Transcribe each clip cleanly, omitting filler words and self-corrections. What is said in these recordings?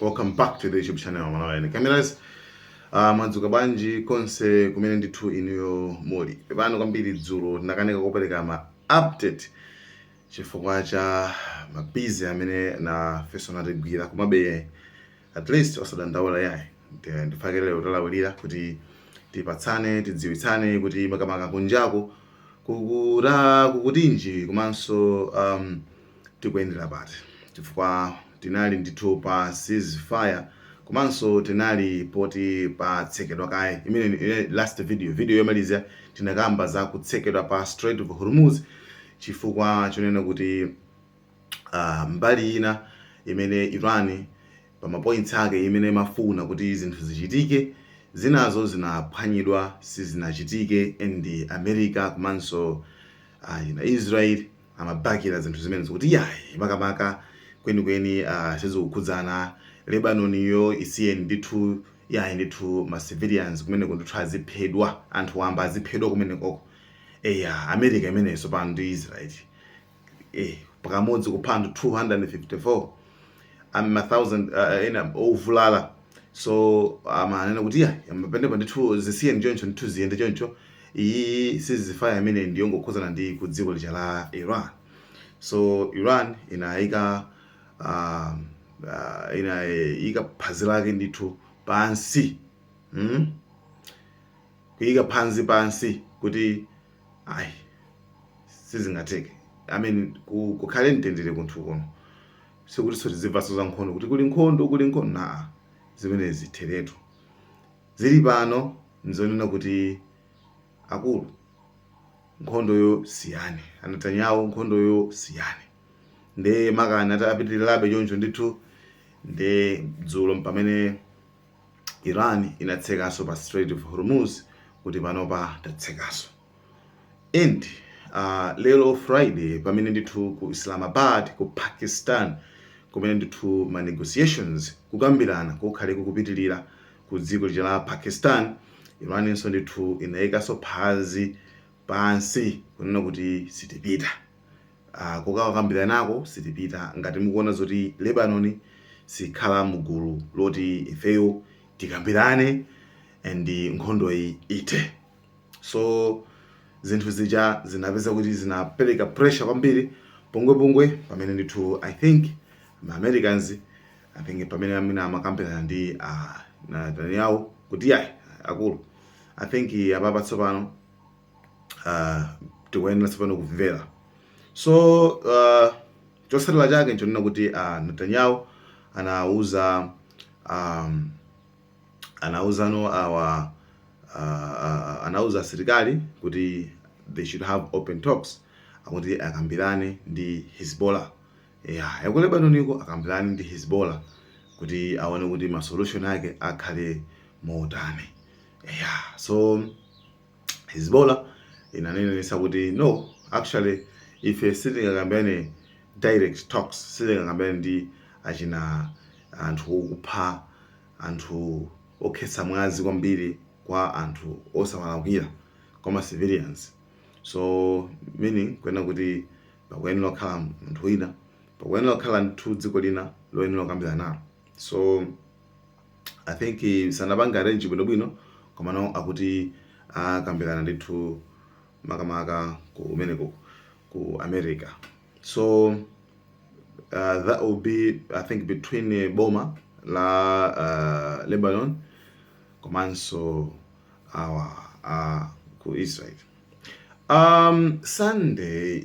Welcome back to the YouTube channel Malawi Cameras. Mwadzuka bwanji konse kumene ndithu inuyo muli? Pepani kwambiri, dzulo ndinakanika kupereka ma update chifukwa cha ma busy amene nafenso natigwira. Komabe at least osadandaula yayi, ndifake lero talawirira kuti tipatsane, tidziwitsane kuti makamaka kunjako kukuta kukutinji, komanso tikuyendera pati, chifukwa tinali ndithu pa ceasefire, komanso tinali poti patsekedwa kaye. Imene last video, video yomaliza, tinakamba za kutsekedwa pa Strait of Hormuz chifukwa chonena kuti mbali ina imene Iran pa ma points ake imene imafuna kuti zinthu zichitike, zinazo zinaphwanyidwa, sizinachitike, and America komanso ina Israel amabakira zinthu zimene zikuti yayi, makamaka kwenikweni sizikukhudzana Lebanon yo, isiyeni ndithu yayi ndithu, ma civilians kumeneko ndithu aziphedwa, anthu wamba aziphedwa kumenekoko. Eya, America imenenso pano ndi Israel pakamodzi kupha anthu 254, ama thousand ena ovulala. So amanena kuti ya mapenepa ndithu zisiyeni choncho ndithu, ziyende choncho. Iyi ceasefire imene ndiyongokhuzana ndi ku dziko lija la Iran. So Iran inayika inayika phazi lake ndithu pansi, Kuyika phansi pansi kuti ayi, sizingatheke. I mean, kukhale mtendere kunthu kuno, sikuti sotizimvaso za nkhondo kuti kuli nkhondo, kuli nkhondo naa, zimene zitheretu. Zili pano nzonena kuti akulu, nkhondoyo siyani, a Netanyahu, nkhondoyo siyani. Nde makani atapitirirabe choncho ndithu, nde dzulo pamene Iran inatsekanso pa Strait of Hormuz kuti panopa tatsekanso. And lero Friday, pamene ndithu ku Islamabad ku Pakistan, kumene ndithu ma negotiations, kukambirana kukhale kukupitirira ku dziko lija la Pakistan, Iraninso ndithu inayikanso phazi pansi kunena kuti sitipita kukakambirana, sitipita ngati mukuona zoti Lebanon sikhala mugulu loti ifeyo tikambirane and nkhondo iyi ite. So zinthu zija zinapeza kuti zinapereka pressure kwambiri, pungwepungwe, pamene ndithu I think ma Americans, I think pamene amene amakambirana ndi Netanyahu kuti yayi akulu, I think apapa tsopano tikuyenera tsopano kumvera. So chotsatira chake nchonena kuti Netanyahu anauza anauzano awa anauza asilikali kuti they should have open talks, akuti akambirane ndi Hezbollah ya yaku Lebanon iko, akambirane ndi Hezbollah kuti aone kuti ma solution ake akhale motani. Yeah, so Hezbollah inanenesa kuti no, actually ife sitingakambirane direct talks, sitingakambirane ndi achina anthu okupha anthu, okhetsa mwazi kwambiri kwa anthu osawalakwira, kwa ma civilians. So meaning kwena kuti pakuyenera kukhala munthu wina, pakuyenera kukhala ndithu dziko lina loyenera kukambirana nalo. So I think sanapanga arrange bwinobwino, komano akuti akambirana ndithu makamaka kumeneko ku America. So that will be, I think, between boma la Lebanon komanso awa ku Israel. Sunday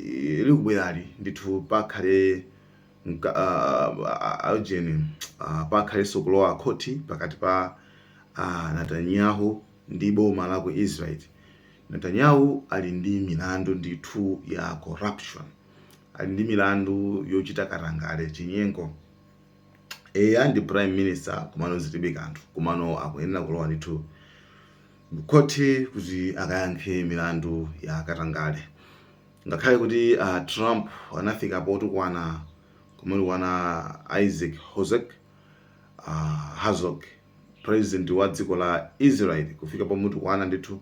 likubwerali ndithu pakhale aujeni, pakhalenso kulowa khoti pakati pa Netanyahu ndi boma la ku Israel. Netanyahu ali ndi milandu ndithu ya corruption, ali ndi milandu yochita katangale, chinyengo. Eya, ndi prime minister, komano zilibe kanthu, komano akuyenera kulowa ndithu mkhoti kuti akayankhe milandu ya katangale, ngakhale kuti Trump anafika potukwana, kumutukwana Isaac Herzog, Herzog, president wa dziko la Israel, kufika pomutukwana ndithu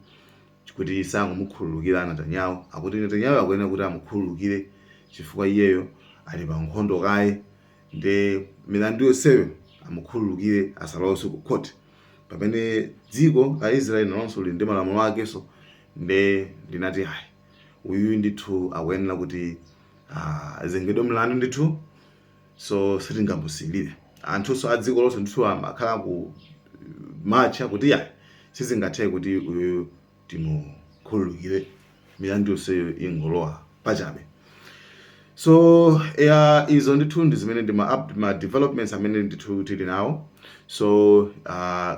kuti sangomukhululukira Netanyahu. Akuti Netanyahu akuyenera kuti amukhululukire chifukwa iyeyo ali pa nkhondo kaye, ndi milandu yonseyo Amukhululukire, asalowenso ku court, pamene dziko la Israel nalonso lili ndi malamulo akenso. Nde ndinati ayi, uyuyu ndithu akuyenera kuti azengedwe mlandu ndithu, so sitingamusiyire. Anthunso a dziko lonse ndithu amakhala ku matcha kuti yayi, sizingatheke kuti uyuyu timukhululukire, milandu yonseyo ingolowa pachabe. So yeah, izo ndithu ndi zimene ndi ma developments amene ndithu tili nawo. So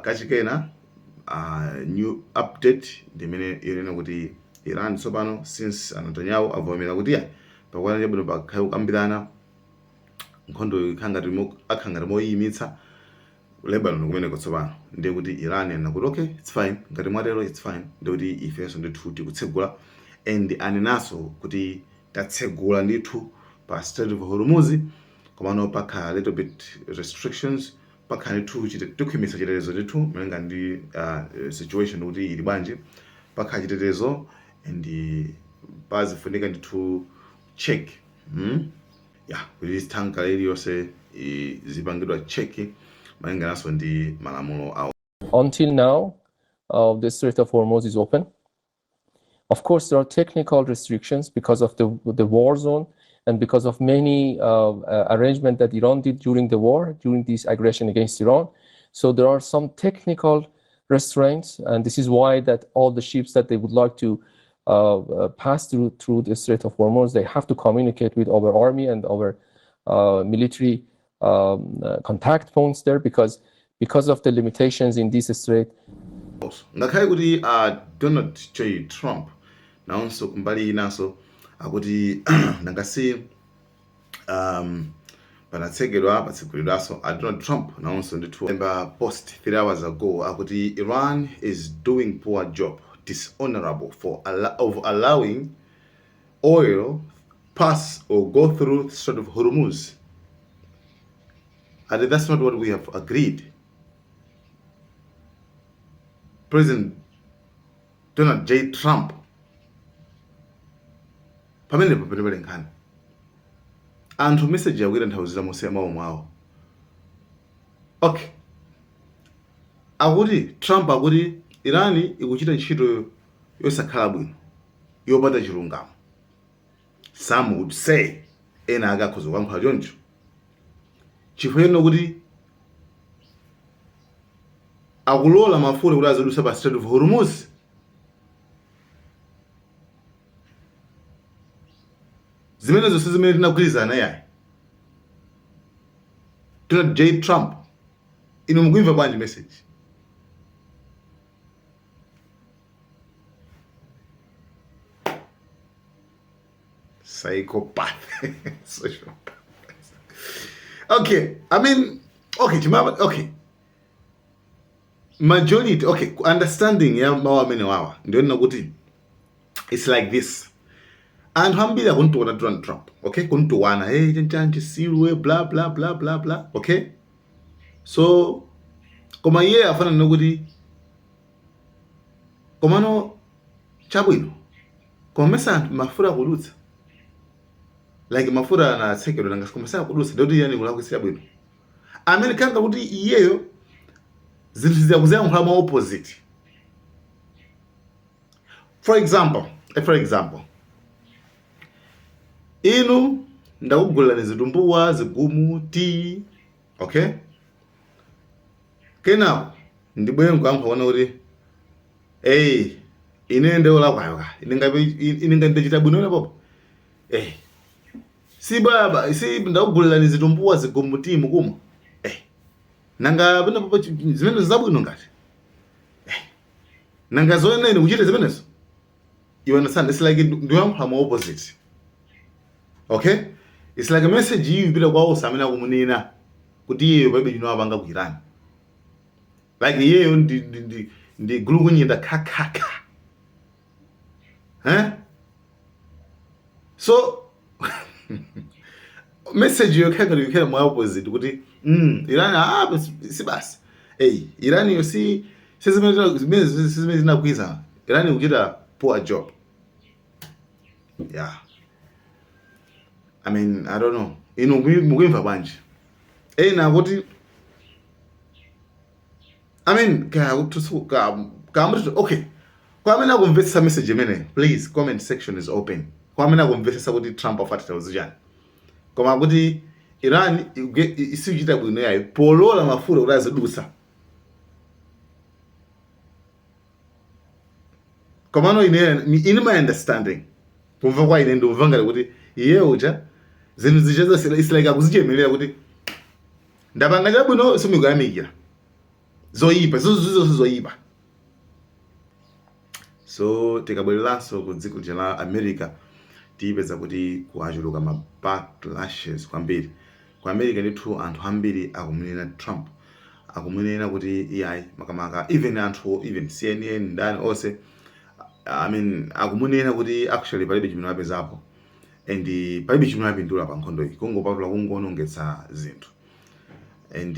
kachikena new update ndi imene yonena kuti Iran tsopano, since Netanyahu avomera kuti ya pakwana chabwino, pakhale kukambirana, nkhondo ikhala ngati akhala ngati moyimitsa Lebanon kumeneko. Tsopano ndiye kuti Iran yanena kuti okay, it's fine, ngati mwatero it's fine, ndiye kuti ifenso ndithu tikutsegula, and anenanso kuti tatsegula ndithu pa Strait of Hormuz, komano pakhala little bit restrictions, pakhala ndithu tikhwimitsa chitetezo ndithu malinga ndi situation kuti ili bwanji. Pakhala chitetezo and pazifunika ndithu check, Ya, kuti tanker iliyonse izipangidwa check malingananso ndi malamulo awo. Until now, the Strait of Hormuz is open. Of course, there are technical restrictions because of the war zone and because of many arrangements that Iran did during the war, during this aggression against Iran. So there are some technical restraints, and this is why that all the ships that they would like to pass through the Strait of Hormuz, they have to communicate with our army and our military contact points there because of the limitations in this strait. Ngakhale kuti Donald J Trump nawonso kumbali inanso akuti nangasi panatsekedwa, patsegulidwanso, a Donald Trump nawonso ndithu lemba post 3 hours ago akuti Iran is doing poor job, dishonorable for of allowing oil pass or go through Strait of Hormuz, and that's not what we have agreed. President Donald J Trump, pamenepo pene pali nkhani, anthu message akuyitanthauzira monse mawu mwawo. Okay, akuti Trump akuti Iran ikuchita ntchito yosakhala bwino, yopanda chilungamo, some would say, ena ake akhoza kuyankhula choncho, chifukwa chonena kuti akulola mafuta kuti azidutsa pa Strait of Hormuz. Zimene zonse zimene tinagwirizana yayi. Donald J Trump, inu mukuimva bwanji message? Psychopath, sociopath. Okay, I mean, okay, chimama, okay, majority, okay, understanding ya mawu amene wawa ndionena kuti it's like this: anthu ambiri akuntukwana Donald Trump, okay, kuntukwana, hey, chanchani, chisilu, bla bla bla bla bla, okay. So koma iye afana nene kuti komano chabwino, koma mesa anthu mafuta akudutsa, like mafuta anatsekedwa nanga, koma sakudutsa, ndikuti yani kulakwitsira bwino amene kanga kuti iyeyo zinthu ziyakuziyankhula mwa opposite. For example, inu ndakugulirani zitumbuwa, zigumu, tea, okay, kenako ndibwere nkuyankha kuona kuti ey, ine ndiolakwayo ka, ine ngabe ine ngati ndachita bwino ine popo, si baba, si ndakugulirani zitumbuwa, zigumu, tea, mukumwa, nanga pene popo zimene zabwino ngati, nanga zoyenera ine kuchita zimenezo? You understand? It's like ndiyankhula mwa opposite. Okay, it's like a message iyi ipita kwa onse amene akumunena kuti iyeyo palibe chino apanga ku Iran, like iyeyo ndi gulukunyinda kha kha kha, eh. So message yokha ngati ikhala mwa opposite kuti Iran, ah, si basi, hey, Iran yo si zimene zinagwiza, Iran ikuchita poor job. Yeah, I mean, I don't know, inu mukuimva bwanji? Ena akuti I mean, ka okay, kwa amene akumvetsetsa message imene, please, comment section is open. Kwa amene akumvetsetsa kuti Trump afatira chani, koma kuti Iran isikuchita bwino yayo polola mafuta kuti azidutsa. Komano ine, in my understanding, kumva kwa ine, ndikumva ngati kuti iye uja zinthu zija zonse, it's like akuzichemelera kuti ndapanga chabwino, simikuyamikira zoyipa zonse zoyipa. So tikabwereranso ku dziko lija la America, tiyipeza kuti kuachuluka ma backlashes kwambiri ku America ndithu. Anthu ambiri akumunena Trump, akumunena kuti iyayi, makamaka even anthu, even CNN, ndani onse, I mean, akumunena kuti actually palibe chimene apezapo and palibe chimene apindula pa nkhondo iyi, kungopatula kungonongetsa zinthu. And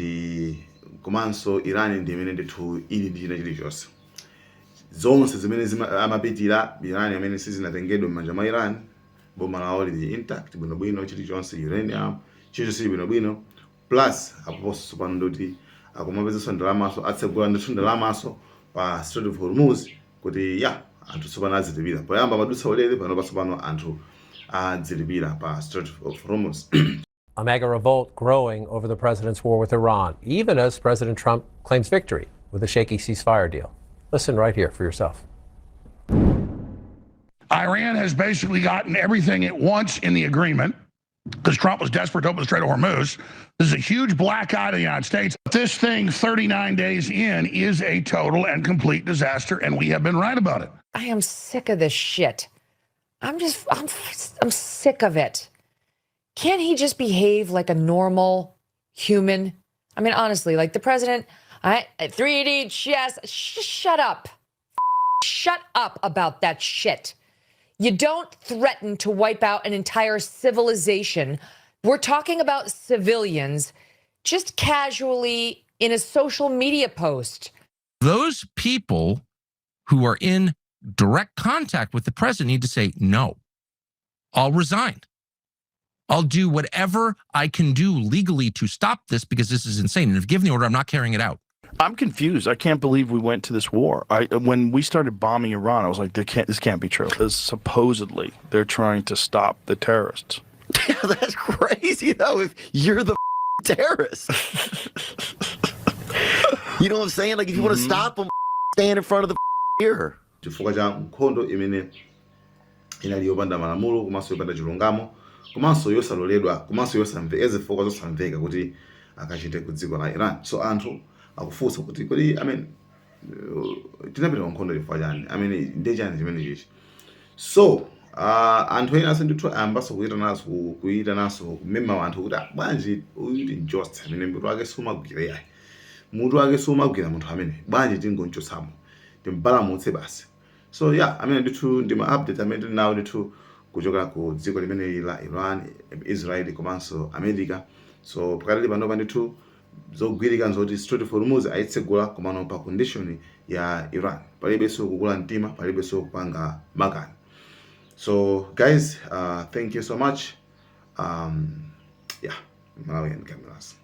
komanso Iran ndi imene ndithu ili ndi china chilichonse, zonse zimene amapitira Iran amene sizinatengedwe m'manja mwa Iran, boma lawo lili intact bwinobwino, chilichonse, uranium, chilichonse chili bwinobwino. Plus apoponso pano ndikuti akumapezanso ndalamaso, atsegula ndithu ndalamaso pa Strait of Hormuz kuti ya anthu tsopano azilipira. Poyamba amadutsa ulere, pano patsopano anthu adzilipira pa Strait of Hormuz. A MAGA revolt growing over the president's war with Iran, even as President Trump claims victory with a shaky ceasefire deal. Listen right here for yourself. Iran has basically gotten everything it wants in the agreement because Trump was desperate to open the Strait of Hormuz. This is a huge black eye to the United States. This thing, 39 days in, is a total and complete disaster, and we have been right about it. I am sick of this shit. I'm just, I'm sick of it. Can't he just behave like a normal human? I mean, honestly, like the president, I 3D chess, shut up. Shut up about that shit. You don't threaten to wipe out an entire civilization. We're talking about civilians just casually in a social media post. Those people who are in direct contact with the president need to say, "No, I'll resign. I'll do whatever I can do legally to stop this because this is insane. And if given the order, I'm not carrying it out." I'm confused. I can't believe we went to this war. I when we started bombing Iran, I was like, "There can't, this can't be true." Because supposedly they're trying to stop the terrorists. That's crazy though. If you're the terrorist, you know what I'm saying? Like, if you want to stop them, stand in front of the mirror. Chifukwa cha nkhondo imene inali yopanda malamulo, komanso yopanda chilungamo, komanso yosaloledwa, komanso yosamveka, zifukwa zosamveka kuti akachite ku dziko la Iran. So anthu akufunsa kuti kodi, I mean, tinapita ku nkhondo chifukwa chani? I mean, ndiye chani chimene chichi? So anthu ena ase ndithu ayambanso kuyitananso, kuyitananso, kumema anthu kuti, "Ah, bwanji uyu tinchotse amene mutu wake sumagwira yayi, mutu wake sumagwira munthu amene, bwanji tingonchotsamo, timbalamutse basi." So yeah, amene ndithu ndi ma update amene tili nawo ndithu kuchoka ku dziko limeneli la Iran, Israel komanso America. So pakatali panopa ndithu zogwirika nzoti Strait of Hormuz ayitsegula, komano pa condition ya Iran. Palibenso kukula mtima, palibenso kupanga makani. So guys, thank you so much. Yeah, Malawian Cameras.